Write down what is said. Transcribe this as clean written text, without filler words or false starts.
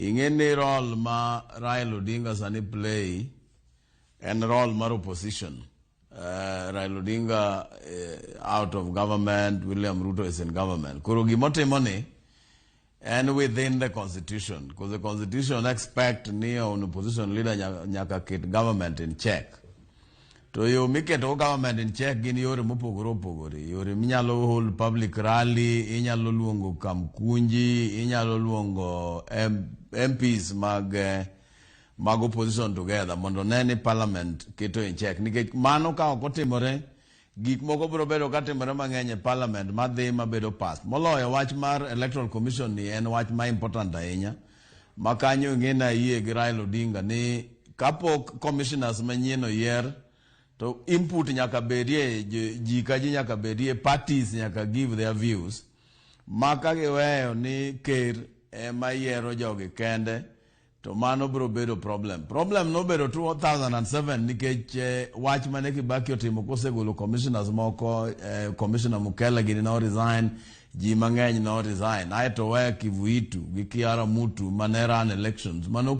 Ing'e ni role ma Raila Odinga sani play en role mar opposition. Raila Odinga out of government, William Ruto is in government. Koro gimotimo ni en within the constitution, because the constitution expect ni an opposition leader nyaka ket government in check. To yo miketo go government in check gin yore mopogore opogore. Yore minyalo hold public rally, inyalo luongo kamkunji, inyalo luongo MPs mag opposition together mondo ne ni parliament keto in check. Nikech mano ka ok otimore, gik moko biro bedo katimore mang'eny e parliament madhi mabedo pass. Moloyo wach mar Electoral Commission ni en wach ma important ahinya. Ma kanyo ing'e ni ayie gi Raila Odinga ni kapok commissioners manyien oyier to input nyaka bedie, ji ka ji nyaka bedie, parties nyaka give their views. Ma ka giweyo ni ker ema yiero jogi kende, to mano biro bedo problem. Problem nobedo 2007 nikech wach mane Kibaki otimo kosegolo commissioners moko, Commissioner Mukela gini no resign, ji mang'eny no resign. Aeto we Kivuitu gi Kiara Mutu mane run elections. Mano